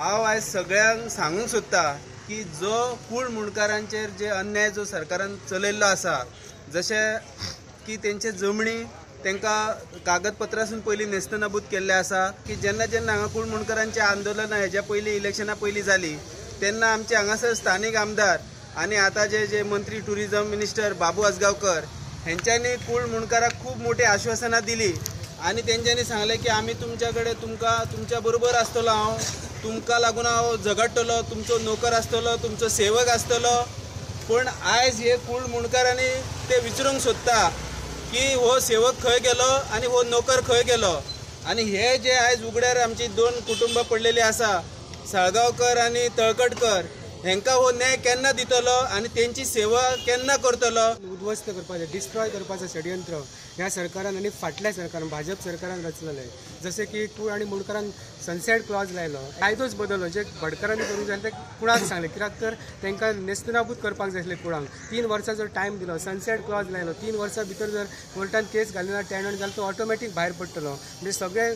हांव आयज सगळ्यांक सांगूंक सोदता की जो कूळ मुंडकारांचेर जे अन्याय जो सरकारान चलयल्लो आसा, जशें की तेंचे जमणी तांकां कागदपत्रासून पयलीं नेस्तनाबूत केल्ले आसा की जेन्ना जेन्ना हांगा कूळ मुंडकारांचें आंदोलनां हेज्या पयलीं इलेक्शना पयलीं जालीं तेन्ना आमचे हांगासर स्थानीक आमदार आनी आतां जे जे मंत्री टुरिजम मिनिस्टर बाबू आजगांवकर हेंच्यांनी कूळ मुंडकाराक खूब मोटी आश्वासनां दिली आनी तेंच्यांनी सांगलें की आमी तुमच्या कडेन तुमकां तुमच्या बरोबर आसतलो, हांव तुमकां लागून हांव झगडटलो, तुमचो नोकर आसतलो, तुमचो सेवक आसतलो. पूण आयज हे कूळ मुंडकारांनी ते विचारूंक सोदता की हो सेवक खंय गेलो आनी हो नोकर खंय गेलो. आनी हे जे आयज उगड्यार आमची दोन कुटुंबां पडलेली आसा, साळगांवकर आनी तळकटकर, हेंकां हो न्याय केन्ना दितलो आनी तेंची सेवा केन्ना करतलो? उद्ध्वस्त करपाचें, डिस्ट्रॉय करपाचें षडयंत्र ह्या सरकारान आनी फाटल्या सरकारान, भाजप सरकारान रचलेलें. जशें की कूळ आनी मुंडकारान सनसेट क्लॉज लायलो, कायदोच बदललो. जे भटकारांनी करूंक जाय ते कुळाक सांगलें, कित्याक तर तांकां नेस्तनाबूत करपाक जाय आसलें कुळांक. 3 वर्सां जर टायम दिलो, सनसेट क्लॉज लायलो, 3 वर्सां भितर जर कोर्टान केस घाली ना टेनंट जाल्यार तो ऑटोमॅटीक भायर पडटलो. म्हणजे सगळे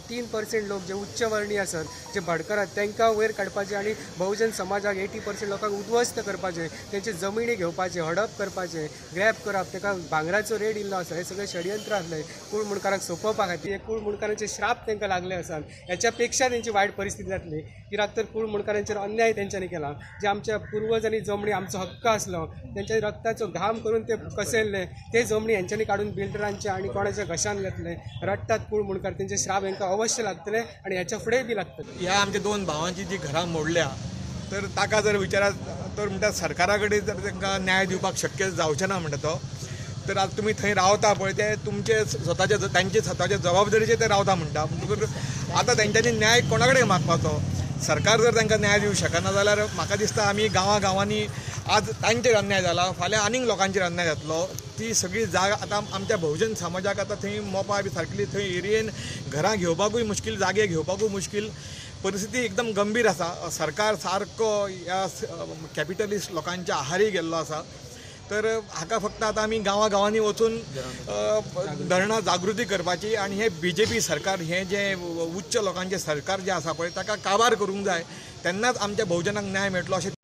3% लोक जे उच्च वर्णी आसत, जे भटकार आसात, तांकां वयर काडपाचे आनी बहुजन समाजाक 80% लोकांक उद्ध्वस्त करपाचे, तेंचे जमिनी घेवपाचे, हडप करपाचे, ग्रॅब करप, ताका भांगराचो रेट इल्लो आसा. हे सगळे षडयंत्र आसले कूळ मुंडकारांक सोंपोवपा खातीर. हे कूळ मुंडकारांचे श्राप तांकां लागले आसात, हेच्या पेक्षा तेंची वायट परिस्थिती जातली. कित्याक तर कूळ मुंडकारांचेर अन्याय तेंच्यांनी केला. जे आमच्या पुर्वजांनी जमणी आमचो हक्क आसलो, तेंच्या रक्ताचो घाम करून ते कसयल्ले, ते जमणी हेंच्यांनी काडून बिल्डरांच्या आनी कोणाच्या घशान घातले. रडटात कूळ मुंडकार, तेंचे श्राप हेंकां अवश्य लागतले आनी हेच्या फुडें बी लागतले. ह्या आमच्या 2 भावांची जी घरां मोडल्या तर ताका जर विचारात तर म्हणटा सरकारा कडेन जर तांकां न्याय दिवपाक शक्य जावचें ना म्हणटा तो, तर आतां तुमी थंय रावता पळय ते तुमचे स्वताचे तांचे स्वताचे जबाबदारीचे ते रावता म्हणटा. म्हणटकूच आतां तेंच्यांनी न्याय कोणा कडेन मागपाचो? सरकार जर तांकां न्याय दिवंक शकना जाल्यार म्हाका दिसता आमी गांवां गांवांनी आज तांचेर अन्याय जाला, फाल्यां आनीक लोकांचेर अन्याय जातलो. ती सगळी जागा आतां आमच्या बहुजन समाजाक आतां थंय मोपा बी सारकेली थंय एरियेन घरां घेवपाकूय मुश्कील, जागे घेवपाकूय मुश्कील, परिस्थिती एकदम गंभीर आसा. सरकार सारको ह्या कॅपिटलिस्ट लोकांच्या आहारी गेल्लो आसा. तर हाका फक्त आतां आमी गांवां गांवांनी वचून धरणां जागृती करपाची आनी हे बीजेपी सरकार, हें जें उच्च लोकांचें सरकार जें आसा पळय ताका काबार करूंक जाय, तेन्नाच आमच्या बहुजनांक न्याय मेळटलो अशें.